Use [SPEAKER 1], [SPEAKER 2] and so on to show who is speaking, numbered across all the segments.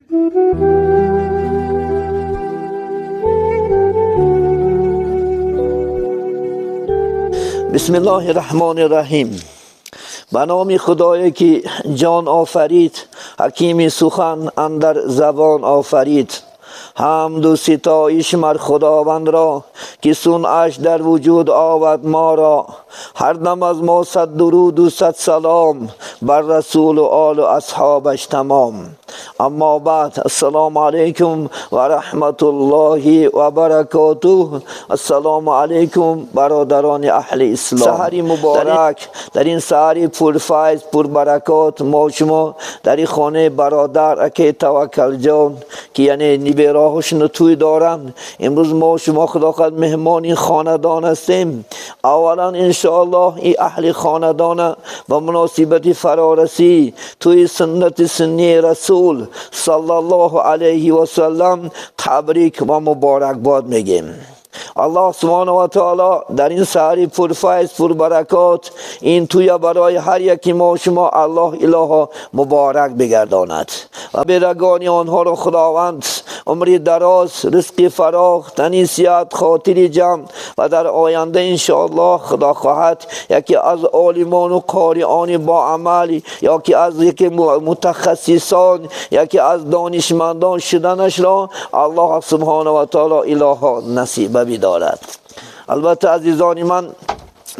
[SPEAKER 1] بسم الله الرحمن الرحیم. به نام خدایی که جان آفرید، حکیم سخن اندر زبان آفرید. حمد و ستایش مر خداوند را که صنعش در وجود آورد ما را. هر دم از ما صد درود و صد سلام بر رسول و آل و اصحابش تمام. اما بعد، السلام علیکم و رحمت الله و برکاته. السلام علیکم برادران اهل اسلام. سحری مبارک، در این سحری پرفیض پربرکات ما شما در این خانه برادر اکی توکل جان که یعنی نیبراهاشون توی دارن، امروز ما شما خدا خواهد مهمان این خاندان هستیم. اولا انشاءالله این اهل خاندان با مناسبت فرارسی توی سنت سنی رسول صلی الله علیه و سلم تبریک و مبارک باد میگیم. الله سبحانه و تعالی در این سحری پرفیض پربرکات این توی برای هر یکی ما شما الله اله مبارک بگرداند و برگانی آنها را خداوند عمری دراز، رزق فراخ، تنی صحت، خاطر جمع و در آینده انشاءالله خدا خواهد یکی از عالمان و قاریان با عمل، یکی از یکی متخصصان، یکی از دانشمندان شدنش را الله سبحانه و تعالی اله نصیب بدارد. البته عزیزان من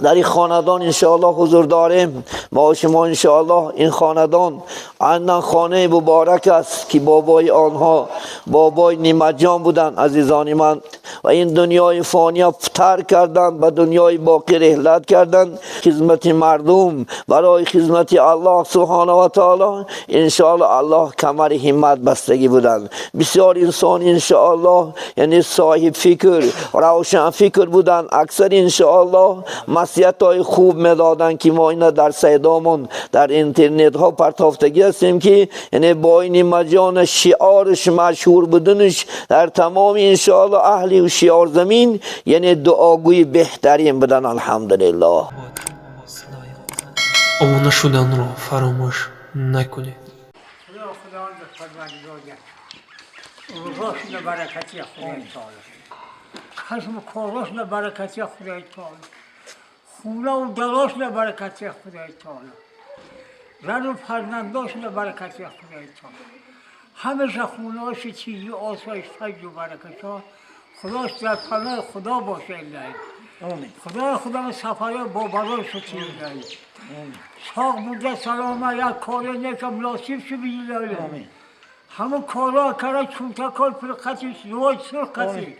[SPEAKER 1] در این خاندان انشاءالله حضور داریم. ما شما انشاءالله این خاندان عندن خانه مبارک است که بابای آنها بابای نیمت جان بودند عزیزان من، و این دنیای فانی ترک کردند، به دنیای باقی رحلت کردند. خدمت مردم برای خدمت الله سبحانه و تعالی انشاءالله الله کمر همت بستگی بودند. بسیار انسان انشاءالله یعنی صاحب فکر، روشن فکر بودند. اکثر انشاءالله مسیحت های خوب میدادند که ما اینا در صدامون در اینترنت ها پرتافتگی هستیم که یعنی با این مجان شعارش مشهور بودنش در تمام انشاءالله اهل و شعار زمین یعنی دعاگوی بهترین بودن. الحمدلله.
[SPEAKER 2] Обуна шуданро фаромӯш накунед.
[SPEAKER 3] خدا خداوند پروردگار روزاشون برکتی خدای تعالی، کسب و کاراشون برکتی خدای تعالی، خونه و دراشون برکتی خدای تعالی، زن و فرزنداشون برکتی خدای تعالی، همیشه خونه چیزی آسایش فیض و برکت ها خداش در پناه خدا باشه. الهی خدای خدا سفر با برای شد الهی ساق بوده سلامه یک کار نیکم نصیب شد الهی. همون کارا کرد چونتا کار فرقتی زوج سرقتی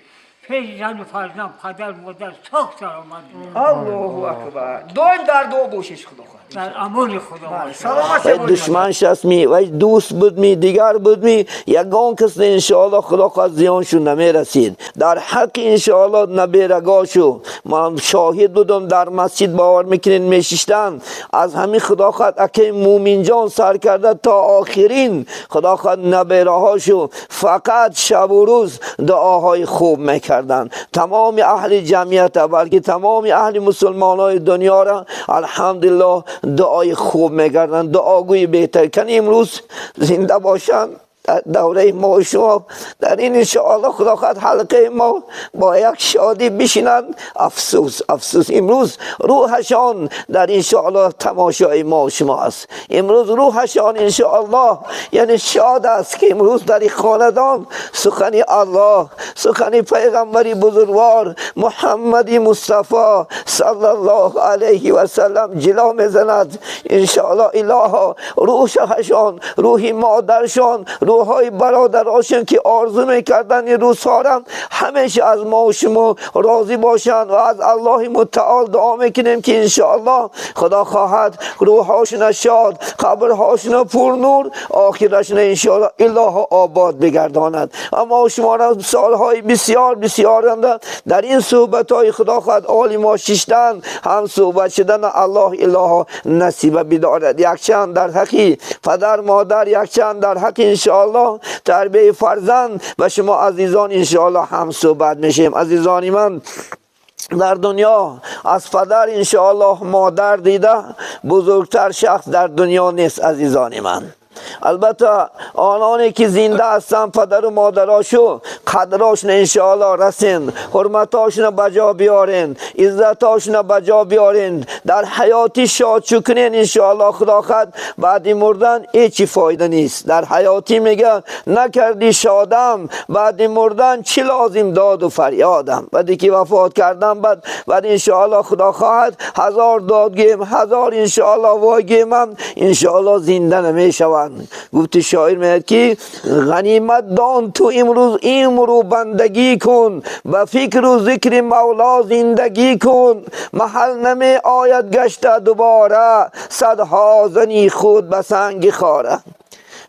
[SPEAKER 3] پیش زن و فرزند پدر مادر ساق سلامت.
[SPEAKER 4] الله اکبر. دائم در دعا باشش خدا خواهد.
[SPEAKER 3] در امان خدا باشه.
[SPEAKER 4] سلامت
[SPEAKER 1] و دشمن شست می و دوست بود می دیگر بود می یگان کس انشاءالله خدا خواهد زیانشون نمیرسید. در حق انشاءالله نبیرگاشو من شاهد بودم در مسجد باور میکنین میشیشتن از همین خدا خواهد اکی مومین جان سر کرده تا آخرین خدا خواهد نبیره هاشو فقط شب و روز دعاهای خوب میکردن. تمام اهل جمعیت بلکه تمام اهل مسلمان های دنیا را الحمدلله دعای خوب میکردن، دعاگوی بهتر کن امروز زنده باشن در دوره ما و شما در این انشاءالله خدا خواهد حلقه ما با یک شادی بشینند. افسوس افسوس امروز روحشان در انشاءالله تماشای ما و شما است. امروز روحشان انشاءالله یعنی شاد است که امروز در این خاندان سخن الله، سخن پیغمبر بزرگوار محمد مصطفی صلی الله علیه و سلم جلا میزند. انشاءالله اله روحشان، روح مادرشان، روحای برادراشون که آرزو میکردن این روزها را همیشه از ما و شما راضی باشند و از الله متعال دعا میکنیم که انشاءالله خدا خواهد روحاشون شاد، قبرهاشون پر نور، آخرشون انشاءالله اله آباد بگرداند. اما شما را سالهای بسیار بسیار در این صحبت های خدا خواهد عالی ما شیشتن هم صحبت شدن الله اله نصیب بدارد. یک چند در حقی پدر مادر، یک چند در حق انشاءالله تربیه فرزند و شما عزیزان انشاءالله هم صحبت میشیم. عزیزان من در دنیا از پدر انشاءالله مادر دیده بزرگتر شخص در دنیا نیست. عزیزان من Албатта ононе ки зинда ҳастанд, падару модарошо қадрашон иншоаллоҳ расин, ҳурматошона ба ҷо биёрен, иззатошона ба ҷо биёрен, дар ҳаёти шод шукрен иншоаллоҳ. Худо хад баъди мурдан ҳеҷ фоида нест. Дар ҳаётӣ мега накардӣ шодам, баъди мурдан чӣ лозим доду фарёдам. Баъде ки вафот кардам, баъд иншоаллоҳ Худо хоҳад ҳазор дод гӯем, ҳазор иншоаллоҳ вой гӯемам, иншоаллоҳ зинда намешаванд. Гуфти шоир мегӯяд ки ғанимат дон ту имрӯз имрӯ бандагӣ кун, ба фикру зикри мавло зиндагӣ кун. Маҳал намеояд гашта дубора, садҳо зани худ ба санги хора.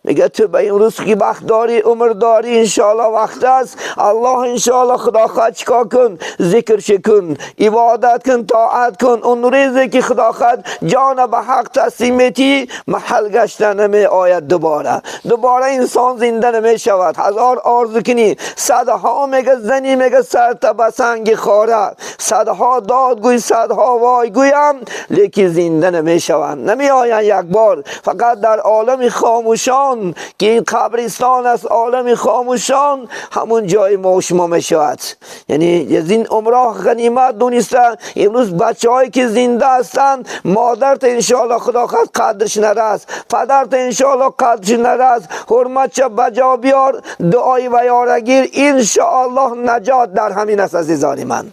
[SPEAKER 1] Мегӯяд ту ба имрӯз ки вақт дорӣ, умр дорӣ, иншоаллоҳ вақт аст, аллоҳ иншоаллоҳ Худо хоҳад чикор кун? Зикр кун, ибодат кун, тоат кун. Он рӯзе ки Худо хоҳад ҷона ба ҳақ таслим метӣ, маҳал гашта намеояд дубора. Дубора инсон зинда намешавад. Ҳазор орзу кунӣ, садҳо мега зани мега сарта ба санги хора, садҳо дод гӯй, садҳо вой гӯям, лекин зинда намешаванд, намеоянд як бор. Фақат дар олами хомӯшон ки ин қабристон аст, олами хомӯшон ҳамон ҷои мо шумо мешавад. Яъне аз ин умроҳ ғанимат дониста имрӯз бачаҳое ки зинда ҳастанд, модарта иншоаллоҳ Худо хоҳад қадрш нарас, падарта иншоаллоҳ қадрш нарас, ҳурматша ба ҷо биёр, дуои ваёрагир, иншоаллоҳ наҷот дар ҳамин аст. Азизони ман,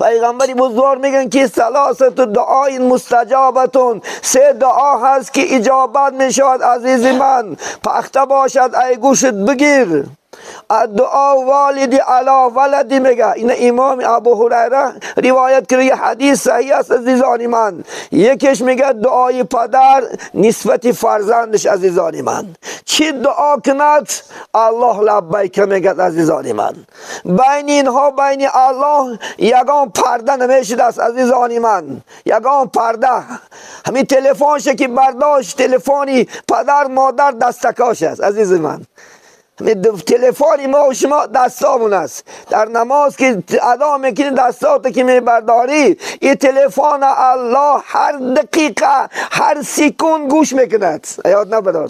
[SPEAKER 1] پیغمبری بزرگوار میگن که ثلاثة دعای مستجابتون، سه دعا هست که اجابت میشود. عزیز من پخته باشد ای گوشت بگیر. دعا والدی علی ولدی میگه. این امام ابو هریره روایت کرده، یه حدیث صحیح است عزیزان من. یکیش میگه دعای پدر نسبت فرزندش. عزیزان من چی دعا کند الله لبیک میگه. عزیزان من بین اینها، بین الله یگان پرده نمیشد است. عزیزان من یگان پرده، همین تلفنش که برداشت، تلفنی پدر مادر دستکاش است. عزیز من تلفن ما و شما دستامون است. در نماز که ادا میکنی دستات که میبرداری، این تلفن الله هر دقیقه هر سکون گوش میکند. یاد نبردار.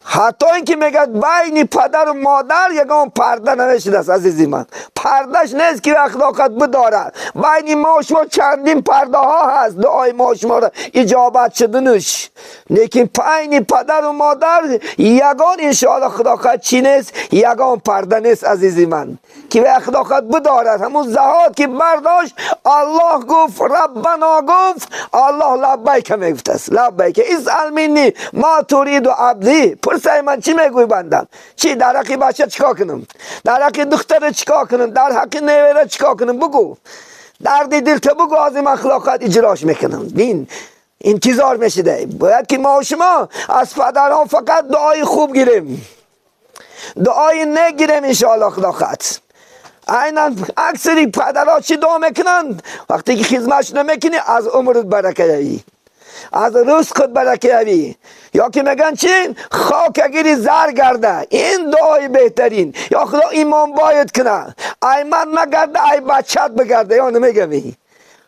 [SPEAKER 1] حتی اینکه میگه بین پدر و مادر یگان پرده نمیشده است. عزیزی من پردهش نیست که اخلاقت بدارد. بین ما و شما چندین پرده ها هست دعای ما و شما را اجابت شدنش، لیکن بین پدر و مادر یگان انشاءالله خدا خواهد چی نیست، یگان پرده نیست عزیزی من که اخلاقت بدارد. همون زهاد که برداشت الله گفت ربنا گفت الله لبیک میگفت است. لبیک اسأل منی ما ترید عبدی، پرسای من چی میگوی بندم، چی در حقی بچه چیکار کنم، در حقی دختر چیکار کنم، در حقی نیوره چیکار کنم، بگو درد دل تو بگو، از این اخلاقات اجراش میکنم. دین انتظار میشده. باید که ما و شما از پدرها فقط دعای خوب گیریم، دعای نگیریم انشاءالله خدا خواهد. عینا اکثری پدرها چی دعا میکنند؟ وقتی که خدمتش نمیکنی از عمرت برکه یابی، از رزقت برکه یابی، یا که میگن چی؟ خاک اگری زر گرده، این دعای بهترین. یا خدا ایمان باید کنه، ای من نگرده ای بچت بگرده، یا نمیگمی.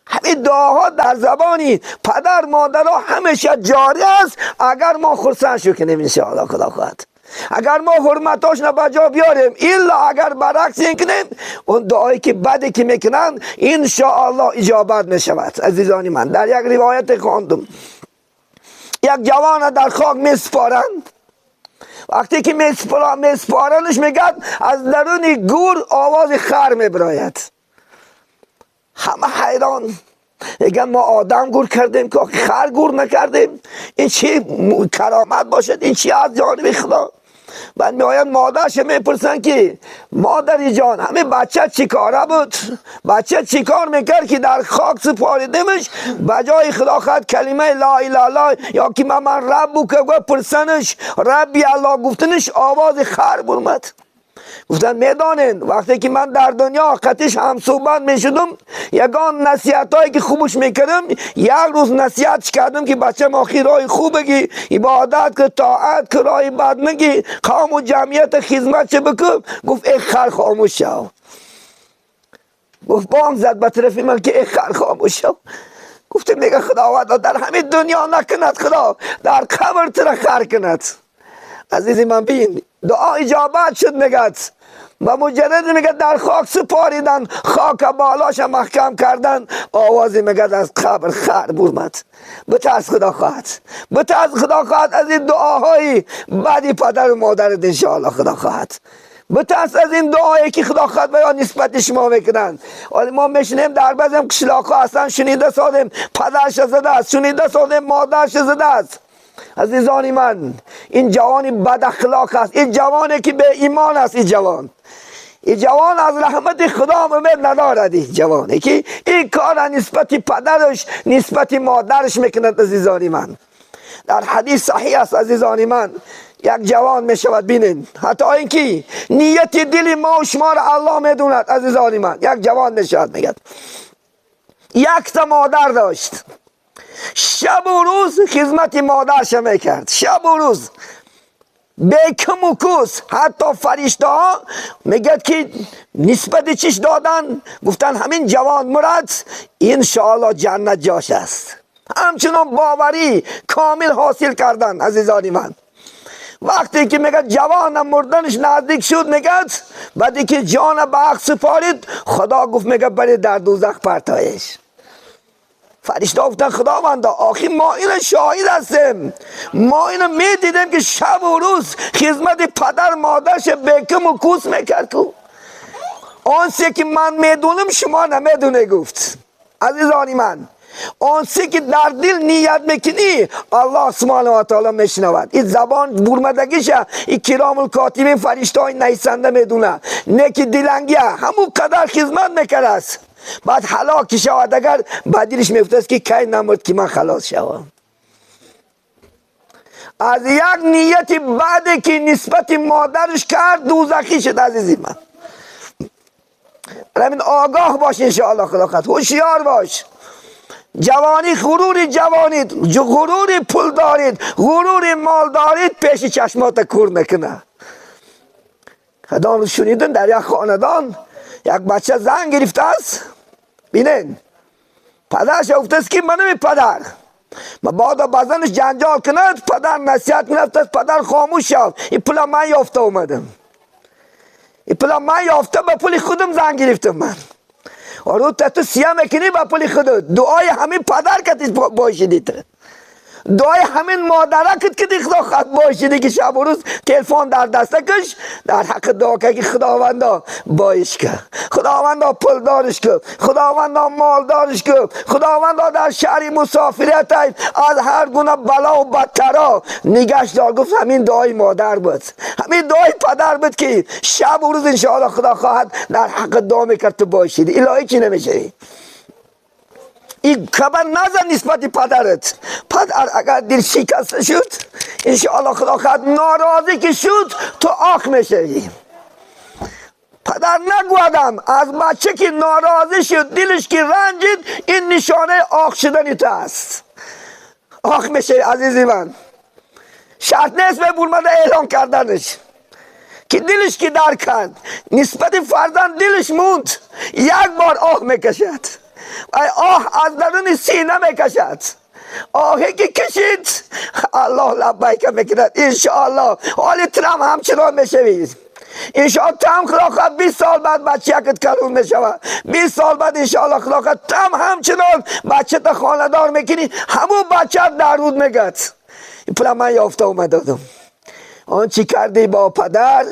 [SPEAKER 1] همین دعاها در زبانی پدر مادرها همیشه جاری است. اگر ما خرسند شو کنیم انشاءالله خدا خواهد، اگر ما حرمتاش به جا بیاریم، الا اگر برعکس این کنیم، اون دعایی که بدی که میکنن انشاءالله اجابت میشود. عزیزان من در یک روایت خواندم یک جوان در خاک میسپارند. وقتی که میسپارنش میگد از درون گور آواز خر میبراید. همه حیران، میگن ما آدم گور کردیم که خر گور نکردیم، این چی کرامت باشد، این چی از جانب خدا. بعد میآیند مادرش میپرسن که مادری جان همه بچه چی کاره بود، بچه چی کار میکرد که در خاک سپاریدیمش، بجای خدا خواهد کلمه لا اله الا الله یا که من رب بود که پرسنش ربی الله گفتنش آواز خر برمد. گفتن میدانین وقتی که من در دنیا قطعش هم صحبت میشدم یگان نصیحت هایی که خوبش میکردم، یک روز نصیحتش کردم که بچه ما رای خوب بگی، عبادت که طاعت که رای بد نگی، قوم و جمعیت خدمت چه بکن. گفت ای خر خاموش شو. گفت بانگ زد به طرف من که ای خر خاموش شو. گفتیم میگه خداوند در همین دنیا نکند، خدا در قبر تو را خر کند. عزیزی من بین دعا اجابت شد. میگه و مجرد میگه در خاک سپاریدن، خاک بالاش محکم کردن، آوازی میگه از قبر خر برمد. بترس خدا خواهد، بترس خدا خواهد از این دعاهای بعدی پدر و مادرت انشاءالله خدا خواهد. بترس از این دعایی که خدا خواهد و یا نسبت شما میکنن. ولی ما میشنیم در بعضی قشلاق‌ها اصلا شنیده سادیم پدرش زده است، شنیده سادیم مادرش زده است. عزیزان من این جوانی بد اخلاق است، این جوانی که به ایمان است، این جوان، این جوان از رحمت خدا امید ندارد. این جوانی که این کار نسبت پدرش نسبت مادرش میکند. عزیزان من در حدیث صحیح است عزیزان من، یک جوان میشود بینین، حتی اینکه نیت دل ما و شما را الله میدوند. عزیزان من یک جوان میشود میگد یک تا مادر داشت، شب و روز خدمت مادرش میکرد، شب و روز بیکم و کوس. حتی فرشته ها میگد که نسبت چیش دادن، گفتن همین جوان مرد انشاءالله جنت جاش است. همچنان باوری کامل حاصل کردن. عزیزان من وقتی که میگه جوان مردنش نزدیک شد، میگه بعدی که جان به حق سپارید، خدا گفت میگه بری در دوزخ پرتایش. فرشته گفتن خداوندا آخی ما اینو شاهد هستیم، ما اینو میدیدیم که شب و روز خدمت پدر مادرش بیکم و کوس میکرد. کو آنچه که من میدونم شما نمیدونه. گفت عزیزان من آنچه که در دل نیت میکنی الله سبحانه و تعالی میشنود. این زبان برمدگیشه، این کرام الکاتبین فرشته های نیسنده میدونه، نه که دلنگیه همون قدر خدمت میکرد است. بعد هلاک شود اگر بعد دلش میفته که کی نمرد که من خلاص شوم. از یک نیت بعد که نسبت مادرش کرد دوزخی شد. عزیزی من همین آگاه باش انشاءالله خدا خواهد، هوشیار باش. جوانی غرور جوانید، غرور پول دارید، غرور مال دارید، پیش چشمات کور میکنه. خدا شنیدن در یک خاندان یک بچه زن گرفته است، بینین پدرش گفته است که منم پدر، مبادا بزنش جنجال کند، پدر نصیحت کند، پدر خاموش شد. این پول من یافته اومدم، این پول من یافته، به پول خودم زن گرفتم من. آره تو سیاه میکنی با پول خودت، دعای همین پدر کتیش باشیدی، دعای همین مادره کت که خدا خط باشیدی که شب و روز تلفن در دسته کش در حق دعا که خداوندا بایش که، خداوندا پولدارش که، خداوندا مالدارش که، خداوندا در شهر مسافرت از هر گونه بلا و بدترا نگهش دار. گفت همین دعای مادر بود، همین دعای پدر بود که شب و روز انشاءالله خدا خواهد در حق دعا میکرد تو باشیدی، الهی چی نمیشه. این خبر نزن نسبت پدرت، پدر اگر دل شکسته شد انشاءالله خدا خواهد ناراضی که شد تو آخ میشوی. پدر نگوادم از بچه که ناراضی شد دلش که رنجید، این نشانه آخ شدن تو است. آخ میشه عزیزی من، شرط نیست به برمده اعلام کردنش که دلش که در کرد نسبت فرزند دلش موند، یک بار آه میکشد، آه از درون سینه میکشد، آهی که کشید الله لبیک میکند انشاءالله. حال ترم همچنان میشوید انشاءالله، تم خدا خواهد 20 سال بعد بچه یکت کلون میشود، 20 سال بعد انشاءالله خدا خواهد تم همچنان بچه تا خانه دار میکنی، همون بچه در رود میگد این پول من یافته اومدادم. آنچه کردی با پدر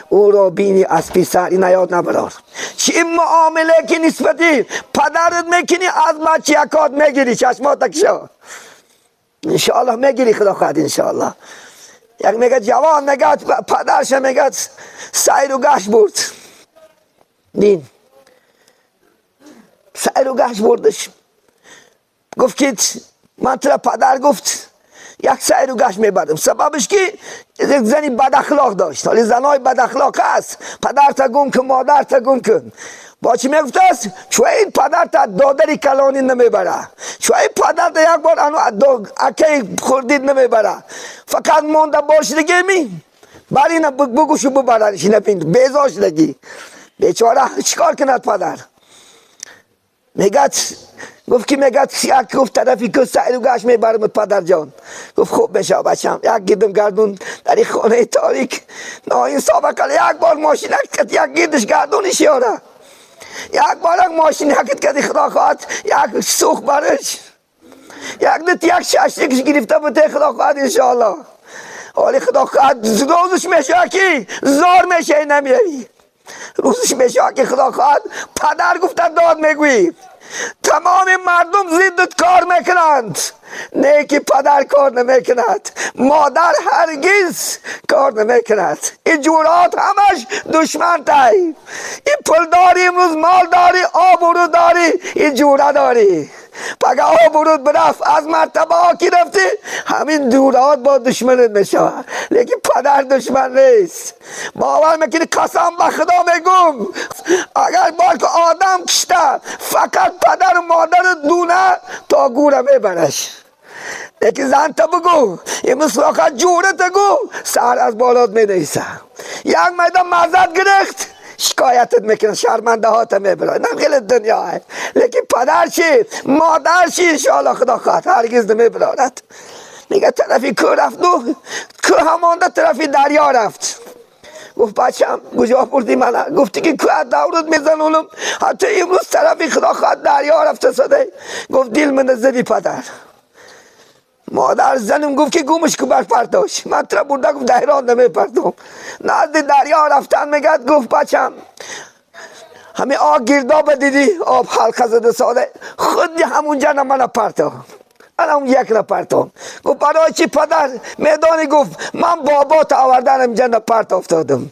[SPEAKER 1] او را بینی از پسر، این یاد نبرار. چه معامله که نسبتی پدرت میکنی از بچه یکات میگیری، چشمات کشا انشاءالله میگیری خدا خواهد انشاءالله. یک میگه جوان میگه پدرش میگه سیر و گشت برد، دین سیر و گشت بردش، گفت که من تو پدر گفت یک سیر و گشت میبرم، سببش که یک زنی بد اخلاق داشت. حالی زنای بد اخلاق هست، پدر تا گم کن مادر تا گم کن. با چی میگفت است؟ چون این پدر تا دادری کلانی نمیبره، چون این پدر تا یک بار انو اکی خوردید نمیبره، فقط مونده باش دیگه می برای اینا بگوشو ببرنش، اینا بیزاش دیگه بیچاره چیکار کند پدر؟ میگه گفت که میگه یک گفت طرفی که سعی و گشت میبرم پدر جان. گفت خوب میشه بچم، یک گیردم گردون در این خانه تاریک نه این سابقه یک بار ماشین یک گیردش گردونش یاره، یک بار یک ماشین حکت کردی خدا خواهد یک سوخ برش یک دت یک ششتیکش گرفته بوده خدا خواهد انشاءالله. حالی خدا خواهد روزش میشه که زار میشه نمیری، روزش میشه که خدا خواهد پدر گفته داد میگویی. تمام مردم ضدت کار میکنند، نه که پدر کار نمیکند، مادر هرگز کار نمیکند. این جورات همش دشمن تای. این پول داری امروز مال داری آبرو داری، این جوره داری. پگه آبرو برفت از مرتبه ها کی رفتی، همین جورات با دشمنت میشود. لیکن پدر دشمن نیست. باور میکنی قسم به خدا میگم اگر بار که آدم کشته فقط پدر و مادر دونه تا گوره میبرش. لیکن زن تا بگو امروز فقط جوره تا گو سر از بالات مینویسه. یک میدان مزد گرفت شکایتت میکنه، شرمنده ها تا میبره. نه خیلی دنیا هست. لیکن پدر چی مادر چی انشاءالله خدا خواهد هرگز نمیبرارد. میگه طرفی که رفت و که همانده طرفی دریا رفت. گفت بچم کجا بردی من؟ گفتی که که دورت میزنونم حتی امروز طرفی خدا خواهد دریا رفته ساده. گفت دل من زدی پدر. مادر زنم گفت که گمش که بر پرتاش من ترا برده. گفت دهران نمی پرتم. نزد دریا رفتن میگد گفت بچم همه آب گرداب دیدی آب حلقه زده ساده خودی همونجا نه من پرتم، من همون یک نپرتم. گفت برای چی پدر؟ میدانی گفت من بابا تا آوردن اینجا نپرت افتادم.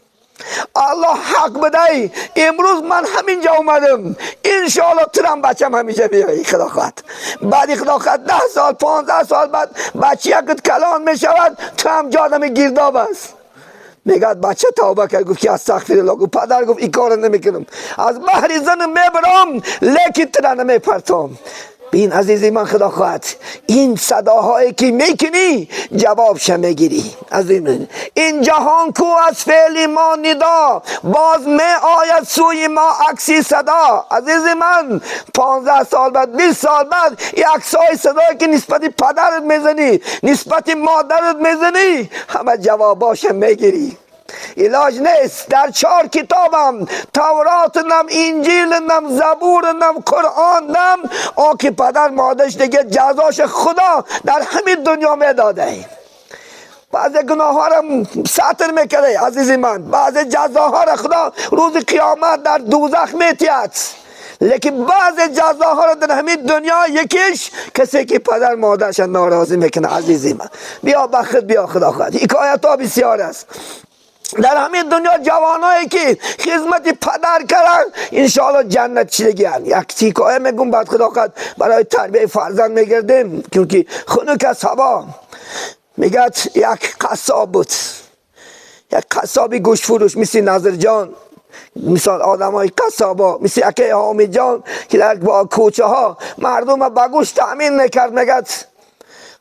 [SPEAKER 1] الله حق بدهی امروز من همینجا اومدم انشاءالله ترم بچم همینجا بیایی خدا خواهد. بعد خدا خواهد 10 سال 15 سال بعد بچه یکت کلان میشود تو هم جادم گرداب است. میگه بچه توبه کرد گفت که استغفر الله. گفت پدر گفت این کار نمیکنم از بحر زنم میبرم لیکن ترا نمیپرتم. بین عزیزی من خدا خواهد این صداهایی که میکنی جوابش میگیری. عزیز این جهان کو از فعل ما ندا باز می آید سوی ما عکسی صدا. عزیز من 15 سال بعد 20 سال بعد این عکسای صدایی که نسبت پدرت میزنی نسبت مادرت میزنی همه جواباش میگیری. علاج نیست. در 4 کتابم تورات نم انجیل نم زبور نم قرآن نم آ که پدر مادرش دیگه جزاش خدا در همین دنیا میداده. بعضی گناه ها را ساتر میکرده عزیز من، بعضی جزاها را خدا روز قیامت در دوزخ میتید، لیکن بعضی جزاها را در همین دنیا یکیش کسی که پدر مادرش ناراضی میکنه. عزیزی من بیا بخت بیا خدا خواهد. حکایت ها بسیار است. در همین دنیا جوانایی که خدمت پدر کردن انشاءالله جنت چیدگی. یک حکایه میگم بعد خدا خواهد برای تربیه فرزند میگردیم کیونکه خنک از هوا. میگه یک قصاب بود، یک قصابی گوشت فروش مثل نظر جان، مثال آدم های قصابا مثل یکی حامد جان که در با کوچه ها مردم با گوشت تامین میکرد. میگه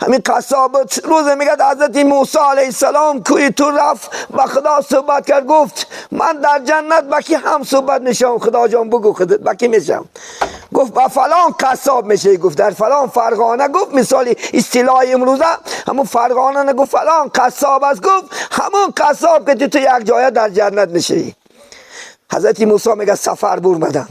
[SPEAKER 1] همین قصاب روز میگه حضرت موسی علیه السلام کوی تو رفت با خدا صحبت کرد. گفت من در جنت با کی هم صحبت میشم؟ خدا جان بگو خودت با کی میشم؟ گفت با فلان قصاب میشه. گفت در فلان فرغانه. گفت مثالی اصطلاح امروزه همون فرغانه نگفت فلان قصاب است. گفت همون قصاب که تو یک جای در جنت میشی. حضرت موسی میگه سفر برمدن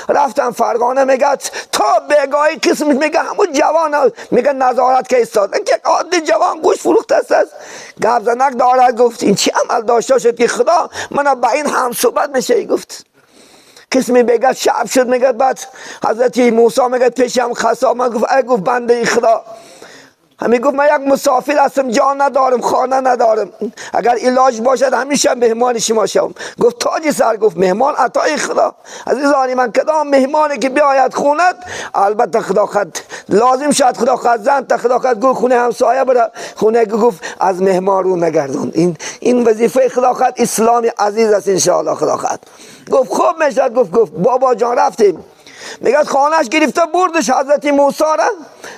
[SPEAKER 1] رفتم فرغانه. میگه تا بگاهی قسم میگه همون جوان میگه نظارت که ایستاد که عادی جوان گوش فروخته است گپ زنک دارد. گفت این چی عمل داشته شد که خدا من با این هم صحبت میشه؟ گفت قسمی میگه شب شد. میگه بعد حضرت موسی میگه پیشم خسا من. گفت ای گفت بنده خدا همین گفت من یک مسافر هستم، جا ندارم، خانه ندارم، اگر علاج باشد همیشه مهمان شما شوم. گفت تاج سر. گفت مهمان عطای خدا. عزیزانی من کدام مهمانی که بیاید خونت البته خدا خد لازم شد خدا خد زن تا خدا خد گفت خونه همسایه بره خونه. گفت از مهمان رو نگردون. این وظیفه خدا خد اسلام عزیز است انشاءالله. خدا خد گفت خوب میشد. گفت بابا جان رفتیم. میگه خانهش گرفته بردش حضرت موسی را.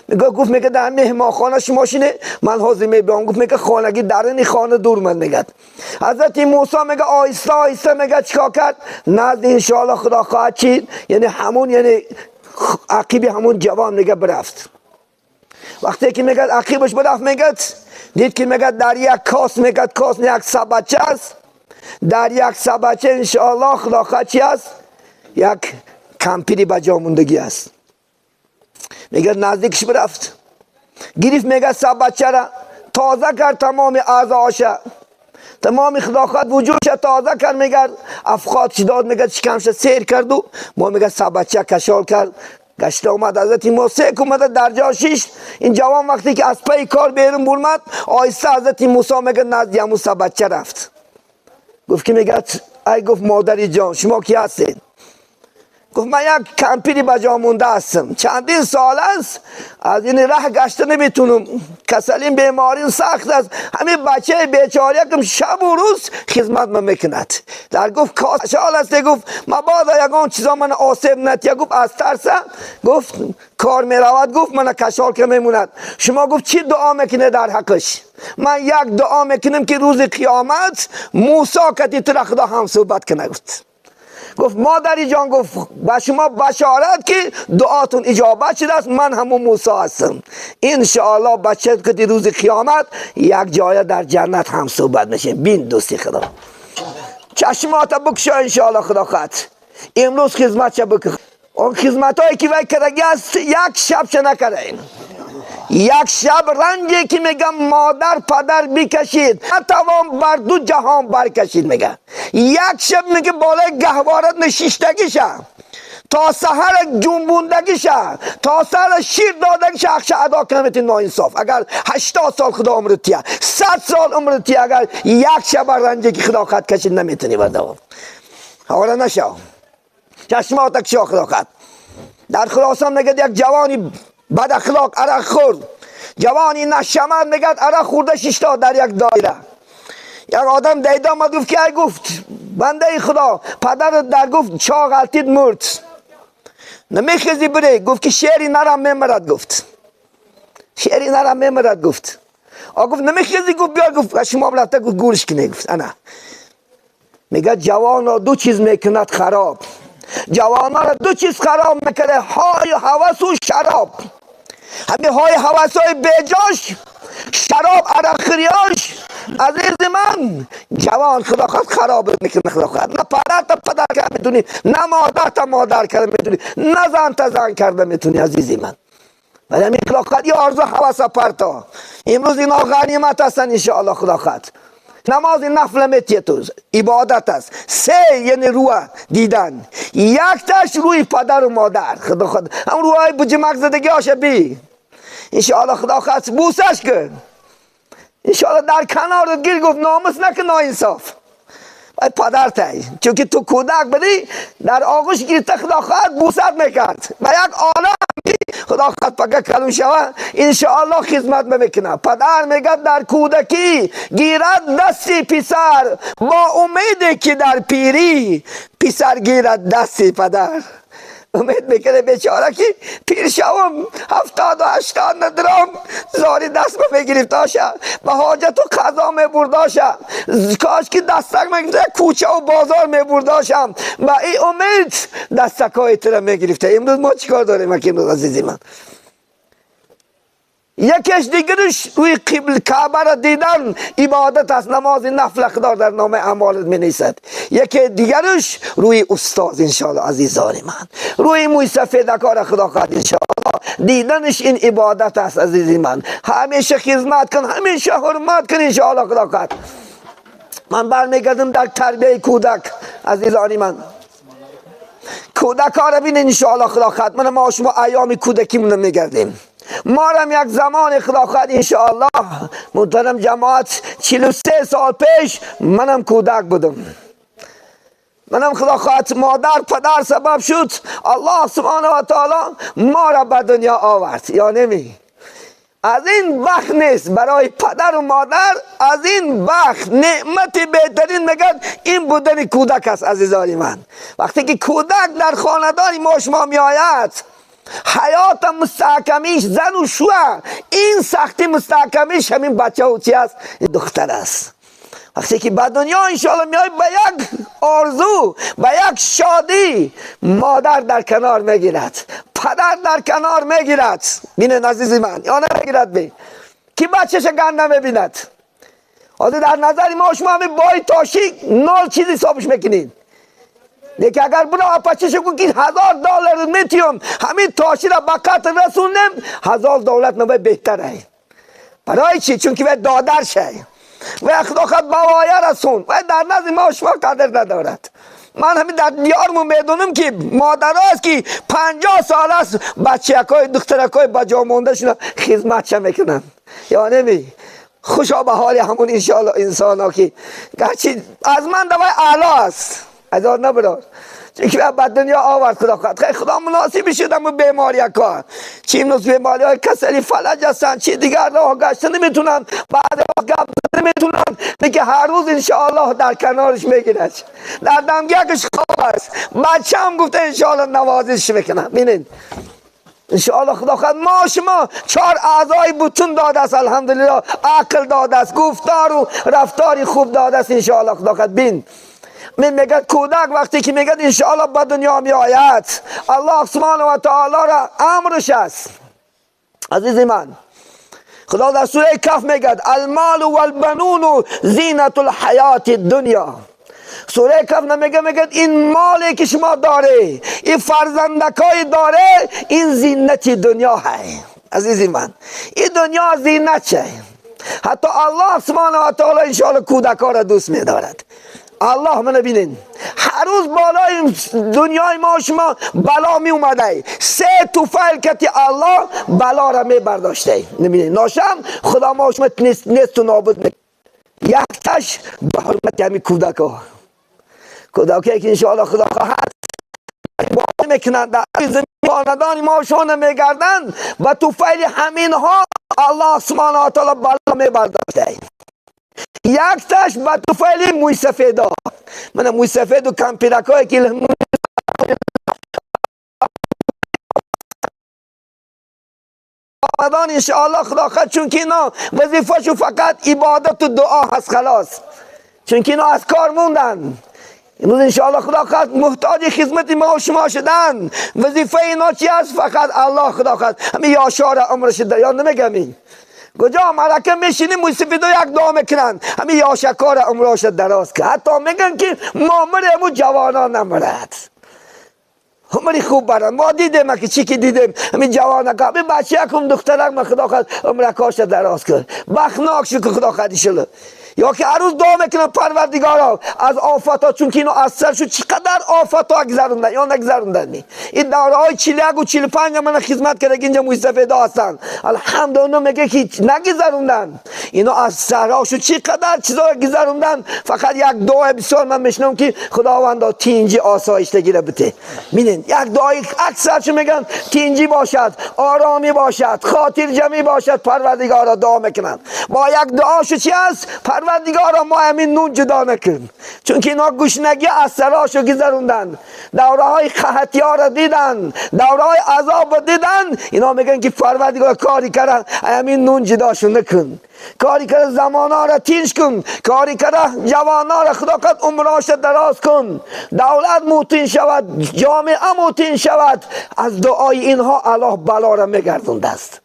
[SPEAKER 1] میگه گفت میگه در مهمان خانه شما شینه من حاضر میبرم. گفت میگه خانگی درنی خانه دور من. میگه حضرت موسی میگه آهسته آهسته میگه چیکار کرد نزد انشاءالله خدا خواهد چید، یعنی همون یعنی عقیب همون جوان میگه برفت. وقتی که میگه عقیبش برفت، میگه دید که میگه در یک کاس، میگه کاس یک سبچه است، در یک سبچه انشاءالله خدا چی است؟ یک کمپیری به جا موندگی است. میگه نزدیکش برفت، گرفت میگه سبچه را تازه کرد، تمام اعضاش، تمام خدا وجودش تازه کرد. میگه افخاتش داد، میگه شکمش سیر کرد و ما میگه سبچه کشال کرد، گشت اومد حضرت موسی که اومده در جا شیشت. این جوان وقتی که از پی کار بیرون برمد، آیسته حضرت موسی میگه نزد همون سبچه رفت، گفت که میگه ای گفت مادری جان شما کی هستید؟ گفت من یک کمپیری به جا مونده هستم، چندین سال است از این ره گشته نمیتونم، کسلین بیمارین سخت است، همین بچه بیچاره یکم شب و روز خدمت من میکند. در گفت کاشال است، گفت مبادا یگان چیزا من آسیب نتیه، گفت از ترسه گفت کار میرود، گفت من کشال که میموند. شما گفت چی دعا میکنه در حقش؟ من یک دعا میکنم که روز قیامت موسی کتی تر خدا هم صحبت کنه. گفت مادری جان، گفت با شما بشارت که دعاتون اجابت شده است، من همون موسی هستم، انشاءالله بچه که روز قیامت یک جای در جنت هم صحبت میشیم. بین دوستی خدا چشمات بکشا انشاءالله خدا خواهد امروز خدمت چه بکن، اون خدمت هایی که وی کردگی است یک شب چه نکرده، یک شب رنجی که میگم مادر پدر بکشید نتوان بر دو جهان برکشید. میگه یک شب میگه بالای گهواره نشیشتگیشه تا سحر جنبوندگیشه تا سحر شیر دادگیشه حقش ادا کنه ناانصاف. اگر 80 سال خدا عمر تیه، 100 سال عمر تیه، اگر یک شب رنجی که خدا خط کشید نمیتونی بردوام. حالا نشو چشمات کشا خدا خط. در خراسان میگه یک جوانی بد اخلاق عرق خورد، جوانی نشمد میگه عرق خورده شیشتا در یک دایره. یک آدم دیده آمد گفت که گفت بنده خدا پدر در گفت چا غلطید مرد نمیخیزی بره. گفت که شعری نرم میمرد. گفت شعری نرم میمرد. گفت آ گفت نمیخیزی. گفت بیا. گفت شما رفته گفت گورش کنه. گفت انا میگه جوان را دو چیز میکند خراب، جوان را دو چیز خراب میکنه، های هوس و شراب. همین های هوس های بیجاش، شراب عرق خریاش، عزیز من جوان خدا خواهد خراب میکنه. خدا خواهد نه پدر تا پدر کرده میتونی، نه مادر تا مادر کرده میتونی، نه زن تا زن کرده میتونی عزیزی من. ولی همین خدا خواهد یه آرزو هوس پرتا. امروز اینا غنیمت هستن انشاءالله خدا خواهد. نماز نفل میتیه تو عبادت است. سه یعنی روح دیدن، یک تاش روی پدر و مادر خدا خدا هم روحای بجمک زدگی هاشه بی انشاءالله خدا خواهد بوسش کن انشاءالله در کنارت گیر. گفت ناموس نکن ناانصاف باید پدر تای، چون که تو کودک بودی در آغوش گرفته خدا خواهد بوست میکرد و یک عالم خدا خواهد پکه کلون شوه انشاءالله خدمت میکنه. پدر میگه در کودکی گیرد دستی پسر، با امیدی که در پیری پسر گیرد دستی پدر. امید میکنه بیچاره که پیر شوم 70 و 80 ندرام زاری دست میگرفتاشه، به حاجت و قضا میبرداشه، کاش که دستک میگرفته کوچه و بازار میبرداشم، با این امید دستک های تر میگرفته. امروز ما چیکار داریم که امروز عزیزی من یکیش دیگرش روی قبل کعبه را دیدن عبادت است، نماز نفل خدا در نام اعمالت می نیست. یکی دیگرش روی استاد انشاءالله عزیزان من، روی موی سفیدکار خدا خواهد انشاءالله دیدنش این عبادت است عزیزی من. همیشه خدمت کن، همیشه حرمت کن انشاءالله خدا خواهد. من برمیگردم در تربیه کودک عزیزان من. کودک ها را بین انشاءالله خدا خواهد. من ما شما ایام کودکیمون میگردیم. ما هم یک زمان خدا خواهد انشاءالله محترم جماعت 43 سال پیش منم کودک بودم، منم خدا خواهد مادر پدر سبب شد الله سبحانه و تعالی ما را به دنیا آورد. یا نمی از این بخت نیست برای پدر و مادر، از این بخت نعمت بهترین میگن این بودن کودک است عزیزان من. وقتی که کودک در خاندان ما شما می آید، حیات مستحکمیش زن و شوهر، این سختی مستحکمیش همین بچه و چی است؟ دختر است. وقتی که به دنیا انشاءالله میای به یک آرزو، به یک شادی، مادر در کنار میگیرد، پدر در کنار میگیرد. بینن عزیزی من یا نمیگیرد بی کی بچهش گنده میبیند. حاضر در نظر ما شما همین بای تاشی نال چیزی حسابش میکنین. لیکن اگر برو آپاچش کن که $1000 میتیم همین تاشی را به قتل رسوندیم 1000 دولت نوی بهتره. برای چی؟ چون که دادر شه و خدا خود بوایا رسون و در نظر ما شما قدر ندارد. من همین در دیارمون میدونم که مادر است که 50 سال است بچه‌های دخترکای با جا مونده شون خدمت چه میکنن یا نمی. خوشا به حال همون انشاءالله انسان ها که گرچه از من دوای اعلی است از آن نبرار، چون که به دنیا آورد خدا خواهد. خیلی خدا مناسب شدم و بیماری ها چی امروز بیماری های کسلی فلج هستن، چی دیگر راه گشته نمیتونن، بعد گپ نمیتونن، دیگه هر روز انشاءالله در کنارش میگیرد، در دمگیکش خواب است. بچه هم گفته انشاءالله نوازش میکنم. بینید انشاءالله خدا خواهد ما شما 4 اعضای بتون داده است الحمدلله، عقل داده است، گفتار و رفتاری خوب داده است انشاءالله خدا خواهد. بین من میگه کودک وقتی که میگه انشاءالله به دنیا می آید، الله سبحانه و تعالی را امرش است. عزیز من خدا در سوره کهف میگه المال والبنون زینت الحیات الدنیا. سوره کهف نمیگه، میگه این مالی که شما داره، این فرزندکای داره، این زینت دنیا هست. عزیز من این دنیا زینت چه؟ حتی الله سبحانه و تعالی انشاءالله کودکا را دوست میدارد. الله منو بینین هر روز بالای دنیای ما شما بلا می اومده، 3 توفیل کتی الله بلا را می برداشته. نبینین ناشم خدا ما شما نیست و نابود می. یک تش به حرمت همین کودک ها، کودکی که انشاءالله خدا خواهد با میکنند در زمین خاندان ما شما میگردند و توفیل همین ها الله سبحانه و تعالی بلا می برداشته. یک تاش با توفیل موی سفیدا، من موی سفید و کمپیرکای که خاندان انشاءالله خدا خواهد، چون که اینا وظیفه‌شون فقط عبادت و دعا هست خلاص، چون که اینا از کار موندن. امروز انشاءالله خدا خواهد محتاج خدمت ما و شما شدن. وظیفه اینا چی هست؟ فقط الله خدا خواهد همین یاشار عمرش در یا نمیگم کجا ملکه میشینیم موسیقیدو یک دعا میکنن همین یاشکار عمرش دراز که حتی میگن که ما مریم و جوانان نمرد عمری خوب برن. ما دیدیم که چی که دیدیم همین جوانک همین بچه یکم دخترک ما خدا خواهد عمرکاش دراز کرد بخناک شد که خدا خواهد شد. یا که هر روز دعا میکنن پروردگارا از آفت ها، چون که اینو از سر شد چقدر آفت ها گذروندن یا نگذروندن. این دوره های 41 و 45 من خدمت کرده که اینجا موسفیدا هستن الحمدلله میگه که نگذروندن اینو از سرها شد چقدر چیزا گذروندن. فقط یک دعای بسیار من میشنم که خداوندا تینجی آسایشتگی را بده. میبینین یک دعای اکثرشون میگن تینجی باشد، آرامی باشد، خاطر جمعی باشد، پروردگارا دعا میکنن. با یک دعاشو چی است؟ پروردگارا ما همین نون جدا نکن، چون که اینا گشنگی از سراشو گذروندن، دوره های قحطی ها را دیدن، دوره های عذاب را دیدن. اینا میگن که پروردگار کاری کردن همین نون جداشو نکن، کاری کرده زمانا را تینج کن، کاری کرده جوانا را خدا قد عمراش دراز کن، دولت موتین شود، جامعه موتین شود. از دعای اینها الله بلا را میگردونده است.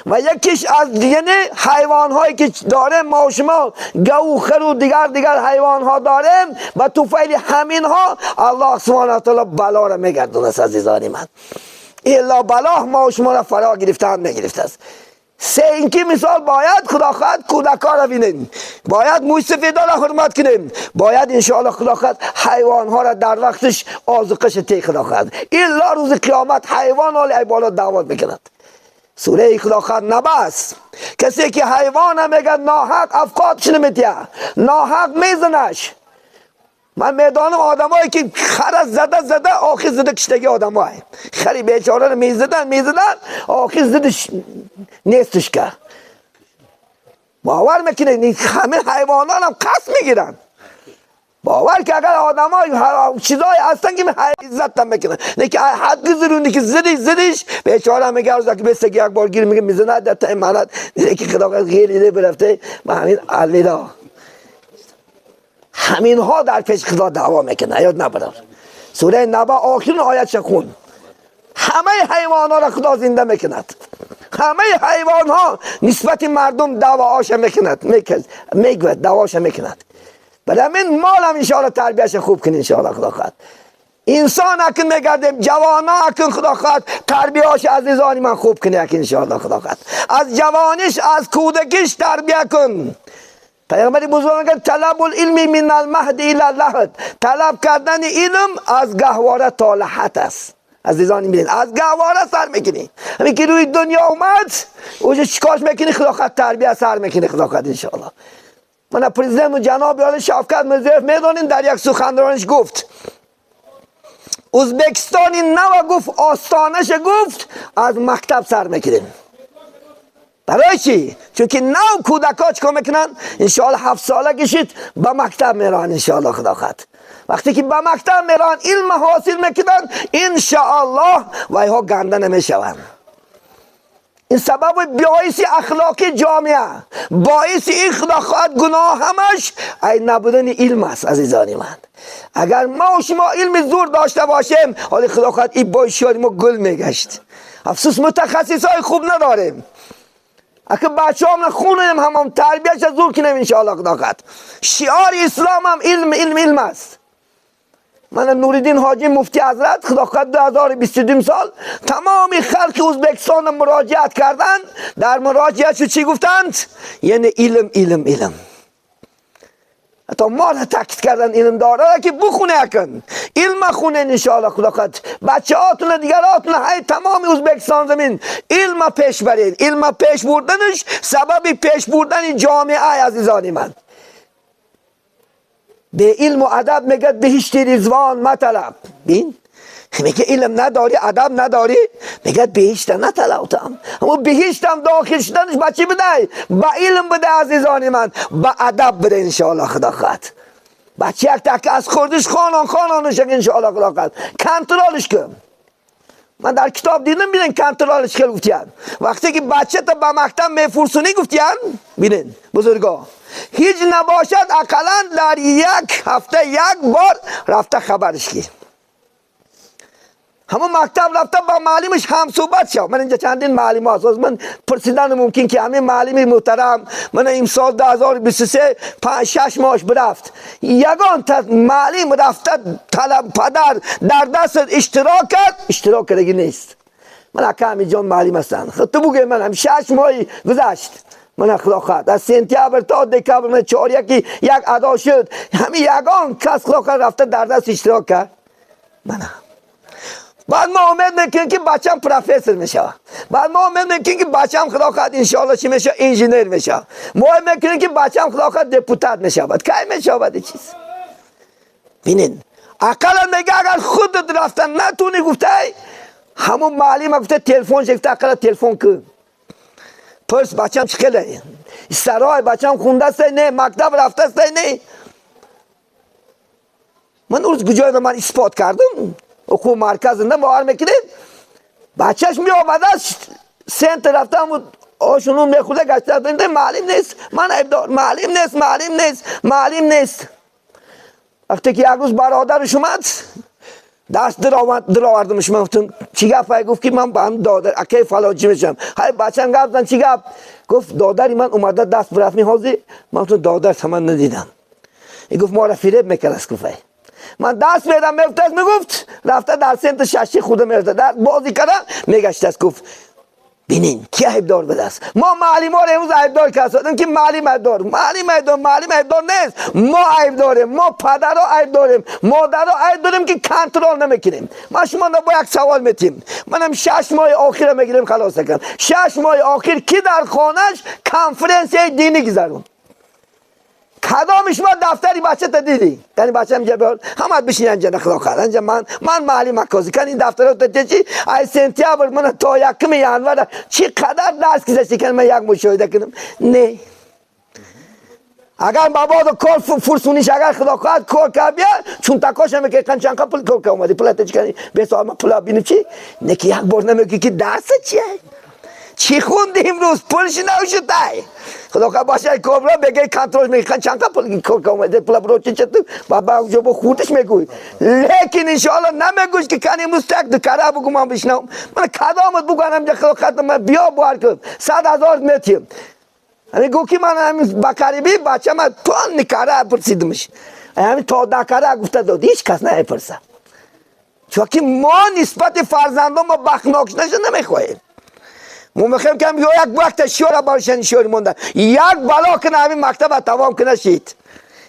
[SPEAKER 1] و یکیش از یعنی حیوان هایی که داریم ما و شما گو خر و دیگر حیوان ها داریم و توفیل همین ها الله سبحانه و تعالی بلا را میگردونه است. عزیزان من الا بلا ما و شما را فرا گرفتن نگرفته است. سه اینکه مثال باید خدا خواهد کودکا را بینیم، باید موی سفیدا را حرمت کنیم، باید انشاءالله خدا خواهد حیوان ها را در وقتش آذوقش تی خدا خواهد. الا روز قیامت حیوان حال بالا دعوت میکند. سوره خدا خواهد نبس کسی که حیوان میگه ناحق افقاتش نمیتیه، ناحق میزنش. من میدانم آدمایی که خر زده زده آخر زده کشتگی آدمای خری بیچاره رو میزدن آخر زدش نیستش که باور میکنه. همه حیوانان هم قصد میگیرن، باور که اگر آدمای چیزای هستن که عزت هم میکنن، نه که حد زرونی که زدیش بیچاره میگه روزا که بسگی یک بار گیر میگه میزنه در تا امانت که خدا غیری برفته. ما همین الودا همین ها در پیش خدا دعوا میکنه. یاد نبرد سوره نبا آخرین آیت خون. همه حیوان ها را خدا زنده میکند. همه حیوان ها نسبت مردم دعواهاش میکند، میگوید دعواش میکند. برای همین مال هم انشاءالله تربیهش خوب کنی انشاءالله خدا خواهد. انسان اکن میگردیم، جوانا اکن خدا خواهد تربیهاش عزیزانی من خوب کنی اکن انشاءالله خدا خواهد. از جوانیش از کودکیش تربیه کن. پیغمبر بزرگ میگه طلب العلم من المهد الی اللحد، طلب کردن علم از گهواره تا لحد است. عزیزان میبینید از گهواره سر میکنی، همین که روی دنیا اومد اوجه چیکارش میکنی؟ خدا خواهد تربیه سر میکنی خدا خواهد انشاءالله. من پرزیدنت جناب عالی شوکت میرضیایف میدونین در یک سخنرانیش گفت ازبکستان نو گفت آستانش گفت از مکتب سر میکنیم. برای چی؟ چون که نو کودکا چیکار میکنن؟ انشاءالله 7 ساله کشید به مکتب میرن انشاءالله خدا خواهد. وقتی که به مکتب میرن علم حاصل میکنن انشاءالله وایها گنده نمیشوند. این سبب باعث اخلاقی جامعه، باعث این خدا خواهد گناه همش ای نبودن علم است عزیزان من. اگر ما و شما علم زور داشته باشیم حالی خدا خواهد این باعث ما گل میگشت. افسوس متخصص های خوب نداریم. اگه بچه هم خونیم هم تربیهش زور کنیم انشاءالله خدا خواهد. شعار اسلام هم علم علم علم است. من نوریدین حاجی مفتی حضرت خدا خواهد 2022 سال تمام خلق ازبکستان مراجعت کردند. در مراجعت چی گفتند؟ یعنی علم علم علم. حتی ما را تاکید کردن علم داره که بخونه اکن علم خونه انشاءالله خدا خواهد. بچه هاتون دیگراتون های تمام ازبکستان زمین علم پیش برید. علم پیش بردنش سبب پیش بردن جامعه عزیزان من. به علم و ادب میگه بهشت رضوان مطلب. بین میگه علم نداری ادب نداری میگه بهشت نطلبتم. اما بهشتم داخل شدنش با چی بده؟ با علم بده عزیزان من، با ادب بده انشاءالله خدا خواهد. بچه یک تک از خوردش خانان خانانش انشاءالله خدا خواهد کنترلش کن. من در کتاب دیدم بینن کنترلش کن گفتیان. وقتی که بچه تا به مکتب میفرسونی گفتیان بینن بزرگا هیچ نباشد اقلا در یک هفته یک بار رفته خبرش کی. همون مکتب رفته با معلمش هم صحبت شد. من اینجا چندین معلم هست، من پرسیدن ممکن که همین معلم محترم من امسال 2023 5-6 ماهش برفت یگان تا معلم رفته طلب پدر در دست اشتراک کرد، اشتراک کردگی نیست. من اکه جان معلم هستن خود تو بگه من هم 6 ماهی گذشت من خدا خواهد از سنتیابر تا دکابر من 4 1 یک ادا شد همین یگان کس خدا خواهد رفته در دست اشتراک کرد. من بعد ما امید میکنیم که بچم پروفسور میشه، بعد ما امید میکنیم که بچم خدا خواهد انشاءالله چی میشه انجینیر میشه، ما امید میکنیم که بچم خدا خواهد دپوتات میشه. بعد کی میشه بعد چیز ببینین اقلا میگه اگر خودت رفتن نتونی گفته همون معلم گفته تلفن گفته اقلا تلفن کن پرس بچم چه خیلی سرای بچم خونده است نه مکتب رفته است نه. من اون کجای من اثبات کردم اخو مرکز نه باور میکنید بچهش می آمده سنت رفتم و آشونو میخورده گشته معلم نیست من ابدار معلم نیست معلم نیست معلم نیست. وقتی که یک روز برادرش اومد دست درآوردمش من گفتم چی گپ؟ گفت که من با هم دادر اکی فلان چی میشم. های بچه‌م گفت زن چی گپ؟ گفت دادری من اومده دست برفت می‌خوازی. من گفتم دادر من ندیدم. گفت ما را فریب میکرد. گفت من دست میدم میفتاد میگفت رفته در سمت ششی خود میرفته در بازی کردن میگشت است. گفت ببینین کی عیبدار بوده است. ما معلم ها رو امروز عیبدار کردیم که معلم عیبدار معلم عیبدار معلم عیبدار نیست. ما عیب داریم، ما پدرها عیب داریم، مادرها عیب داریم که کنترل نمیکنیم. ما شما با یک سوال میتیم. منم 6 ماه آخر میگیریم خلاص کنم. 6 ماه آخر کی در خانهش کنفرانس دینی گذرون؟ کدامش ما دفتری بچه تا دیدی؟ یعنی بچه هم جبر همه بشین اینجا نخلا خواهد اینجا من معلم مکازی کن این دفتر رو تا چی ای سنتیابر من تا یکم ینوار چی قدر درس گذشته کنم من یک مشاهده کنم نه. اگر بابا دو کار فرسونیش اگر خدا خواهد کار کرد بیا چون تکاش هم که چند پول کار که اومدی پول چی کنی به سوال من پول بینم چی نه که یک بار نمیگی که درس چیه. چی خوندی امروز؟ پولش نوشته. خدا خدا باشه کبرا بگه کنترل میکنه چند تا پول اومده پول برو چه تو بابا اونجا با خودش میگوی. لیکن ان شاء الله نمیگوش که کن امروز تک دکارا بگو من بشنم. من کدامت بگم که خدا خدا من بیا بار کن 100,000 میتیم. یعنی گو که من همین بکریبی بچه من تو نکاره پرسیدمش. همین تا دکاره گفته داد هیچ کس نمیپرسه. چون که ما نسبت فرزندان ما بخناک نشه نمیخواهیم. ما میخوایم که یک وقت شورا برشن شور مونده یک بلا کنه همین مکتب تمام کنه شید.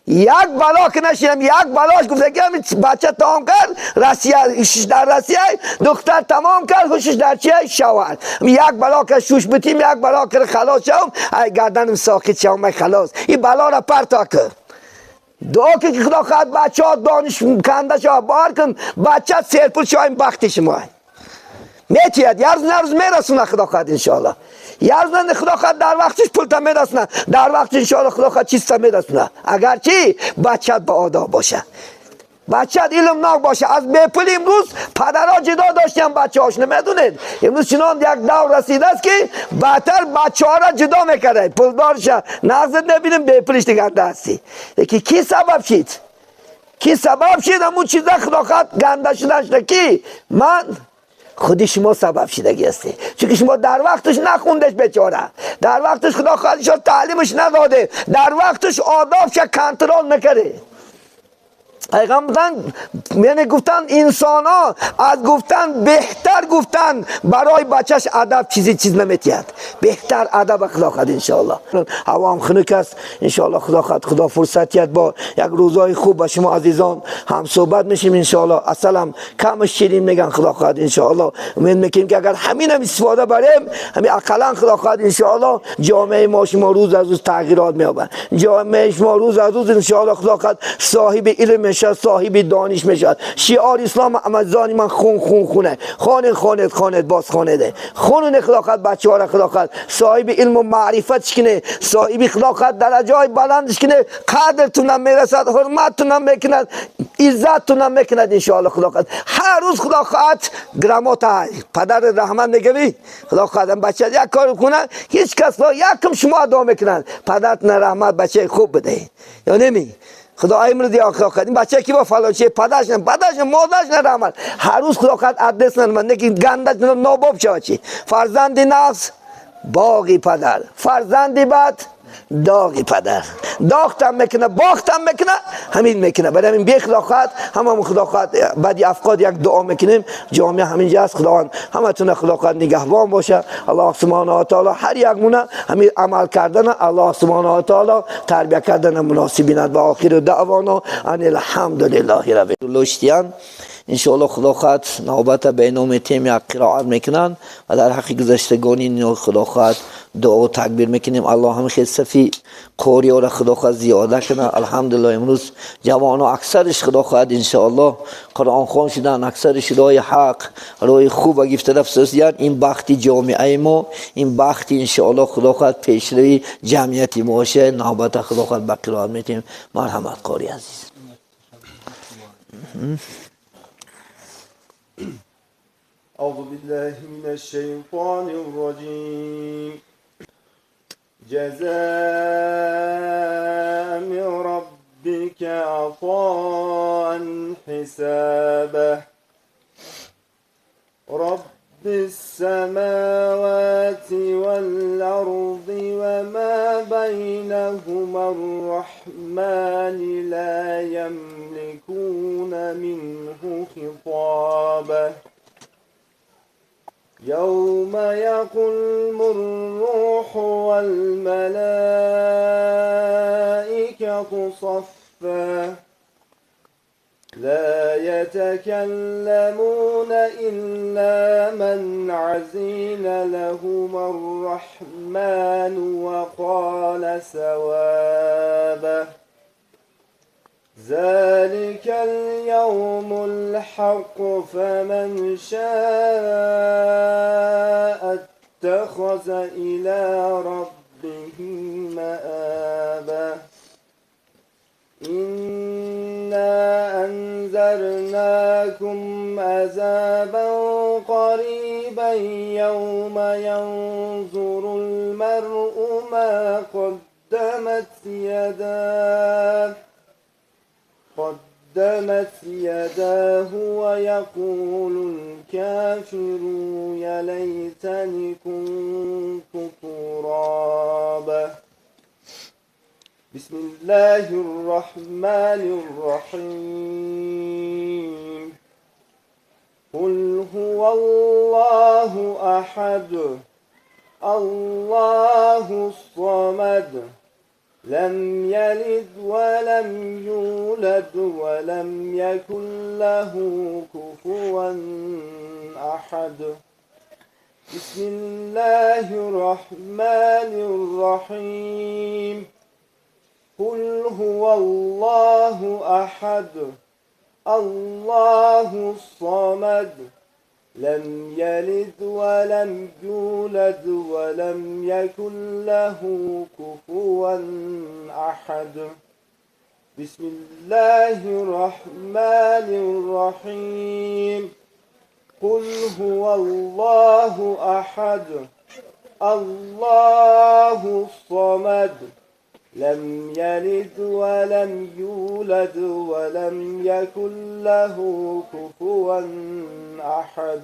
[SPEAKER 1] یک بلا کنه شید یک بلاش گفته که همین بچه تمام کرد رسیه شش در رسیه دختر تمام کرد شش در چیه شوهر. یک بلا که شوش بتیم یک بلا که خلاص شوم ای گردنم ساکت شوم خلاص. این بلا را پرتا کرد. دعا که خدا خواهد بچه ها دانش کنده شوه بار کن بچه سرپول شوه این بخت شما میتید یه روز نه روز میرسونه خدا خواهد انشاءالله. یه روز نه خدا خواهد در وقتش پول تا میرسونه در وقت انشاءالله خدا خواهد چیز تا میرسونه. اگرچه بچه با آداب باشه بچه علم ناک باشه. از بیپول امروز پدرها جدا داشتن بچه هاش نمیدونید. امروز چنان یک دور رسیده است که بدتر بچه ها را جدا میکرده پولدارش نزد نبینیم بیپولش دیگه هستی. یکی کی سبب شد؟ کی سبب شد همون چیزا خدا خواهد گنده شدن شده کی؟ من خودی شما سبب شدگی هستی. چون که شما در وقتش نخوندش بیچاره در وقتش خدا خواهدش تعلیمش نداده در وقتش آدابش کنترل نکرده. پیغمبران یعنی گفتن انسان ها از گفتن بهتر گفتن برای بچهش ادب چیزی چیز نمیتید. بهتر ادب اخلاق ان شاء الله. هوا هم خنک است ان شاء الله خدا خد خدا فرصتیت با یک روزای خوب با شما عزیزان هم صحبت میشیم ان شاء الله. اصلا کم شیرین میگن خدا خد ان شاء الله. امید میکنیم که اگر همین هم استفاده بریم همین اقلا خدا خد ان شاء الله جامعه ما شما روز از روز تغییرات میابه. جامعه شما روز از روز ان شاء الله خدا خد صاحب علم میشه صاحب دانش میشه. شعار اسلام امزانی من خون خون خونه خانه خانه خانه باز خانه ده خون اخلاقات بچه ها اخلاقات صاحب علم و معرفت کنه صاحب اخلاقات درجه های بلندش کنه قدرتون میرسد حرمتون میکند عزتون میکند ان شاء الله خدا هر روز خدا خواهد گرامات پدر رحمان میگوی خدا خواهد بچه یک کار کنه هیچ کس یکم شما ادا میکنند پدرتون رحمت بچه خوب بده یا نمی خدا امروز یا خدا این بچه کی با فلان چه پدرش نه پدرش نه مادرش نه رحمت هر روز خدا خواهد ادرس نه من نکی گندش نه ناباب چه فرزند نفس باغی پدر فرزند بد داغی پدر داغتم میکنه باختم میکنه همین میکنه. برای همین بی خدا خواهد همه خدا خواهد بعد افقاد یک دعا میکنیم جامعه همینجا است. خداوند همتون خدا خواهد نگهبان باشه. الله سبحانه و تعالی هر یک مونه همین عمل کردن الله سبحانه و تعالی تربیه کردن مناسبینت و آخر دعوانا ان الحمدلله رب العالمین. ان شاء الله خدا خواهد نوبت به نام تیم یک قرائت میکنن و در حق گذشتگانی خدا خواهد دعا و تکبیر میکنیم. الله هم خیلی صفی قوری را خدا خواهد زیاده کنه. الحمدلله امروز جوان اکثرش خدا خواهد ان شاء الله قرآن خوان شدن اکثرش راه حق راه خوب و گفته رفت. این بخت جامعه ما این بخت ان شاء الله خدا خواهد پیشروی جمعیت ما باشه. نوبت خدا خواهد به قرائت میتیم. مرحمت قاری عزیز.
[SPEAKER 5] أعوذ بالله من الشيطان الرجيم. جزاء من ربك عطاء حسابه رب السماوات والأرض وما بينهما الرحمن لا يملكون منه خطابه يوم يقوم الروح والملائكة صفا لا يتكلمون إلا من عزين لهم الرحمن وقال سوابا ذلك اليوم الحق فمن شاء اتخذ إلى ربه مآبا إنا أنذرناكم عذابا قريبا يوم ينظر ما قدمت يداه ويقول الكافر يا ليتني كنت ترابا. بسم الله الرحمن الرحيم. قل هو الله أحد الله الصمد لم يلد ولم يولد ولم يكن له كفوا أحد. بسم الله الرحمن الرحيم. قل هو الله أحد الله الصمد لم يلد ولم يولد ولم يكن له كفوا أحد. بسم الله الرحمن الرحيم. قل هو الله أحد الله الصمد لم يلد ولم يولد ولم يكن له كفوا أحد.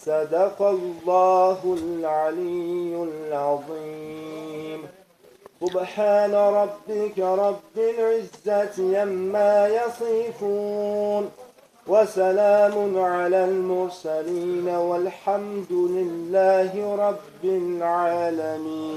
[SPEAKER 5] صدق الله العلي العظيم. سبحان ربك رب العزة عما يصفون وسلام على المرسلين والحمد لله رب العالمين.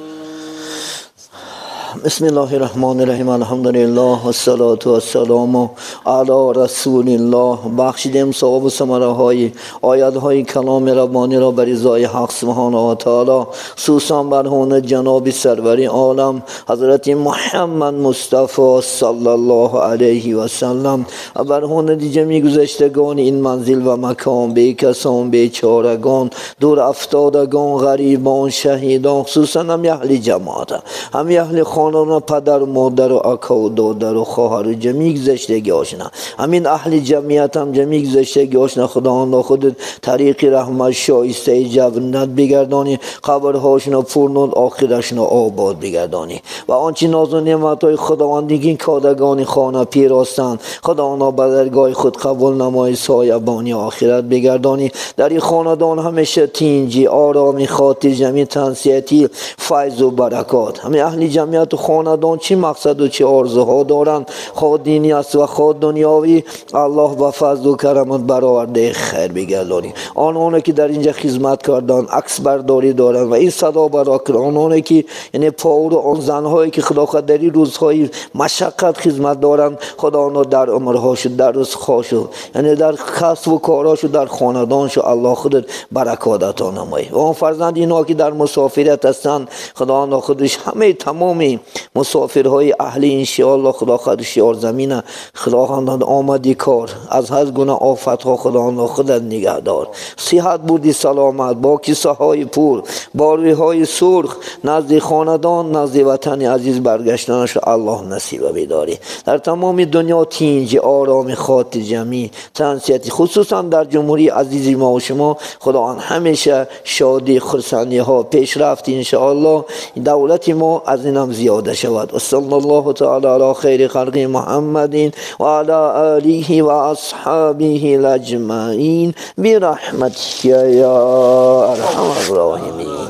[SPEAKER 1] بسم الله الرحمن الرحیم. الحمدلله والصلاة والسلام علی رسول الله. بخشیدیم ثواب و ثمره های آیات های کلام ربانی را بر رضای حق سبحانه و تعالی، خصوصا بر هون جناب سرور عالم حضرت محمد مصطفی صلی الله علیه و سلم و بر هون جمیع گذشتگان این منزل و مکان، بیکسان، بیچارگان، دور افتادگان، غریبان، شهیدان، خصوصا هم اهل جماعت، هم اهل خانان، پدر و مادر و اکا و دادر و خواهر و جمیع گذشتگی آشنا، همین اهل جمعیت هم جمیع گذشتگی آشنا. خداوند خودت طریق رحمت شایسته جنت بگردانی، قبرهاشون پرنور، آخرشون آباد بگردانی و آنچه ناز و نعمت‌های خداوندگی کادگان خانه پیراستند خداوند به درگاه خود قبول نمای، سایبانی آخرت بگردانی. در این خاندان همیشه تینجی، آرامی، خاطر جمعی، تنسیتی، فیض و برکات. همین اهل جمعیت و خاندان چی مقصد و چی آرزوها دارند، خواه دینی است و خواه دنیاوی، الله با فضل و کرمت برآورده خیر بگردانی. آنان که در اینجا خدمت کردن، عکس برداری دارند و این صدا برا آنان که یعنی پاور آن زنهایی که خدا خود در این روزهای مشقت خدمت دارند، خدا آنها در عمرهاش، در رزقهاش، یعنی در کسب و کارهاش، در خاندانش الله خودت برکات عطا نمایی. و آن فرزند اینا که در مسافرت هستند، خدا آنها خودش همه تمامی مسافرهای اهلی انشاءالله خدا خود شیار زمینه، خداوند آمدی کار از هر گونه آفتها خداوند خودت نگهدار. صحت بودی سلامت با کیسه های پور، باروی های سرخ نزد خاندان، نزد وطن عزیز برگشتنش الله نصیب بداری. در تمام دنیا تینج، آرام، خاطر جمعی، تنسیتی، خصوصا در جمهوری عزیز ما و شما خداوند همیشه شادی، خرسندی ها، پیشرفت انشاءالله دولت ما از اینم زیاده شود. و صلی الله تعالی علی خیر خلق محمد و علی آله و اصحابه اجمعین برحمتک یا ارحم الراحمین.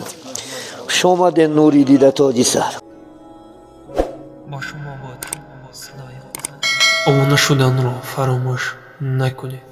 [SPEAKER 1] شما ده نوری دیده تاجی سر
[SPEAKER 2] با شما باد صدای обуна шуданро фаромӯш накунед.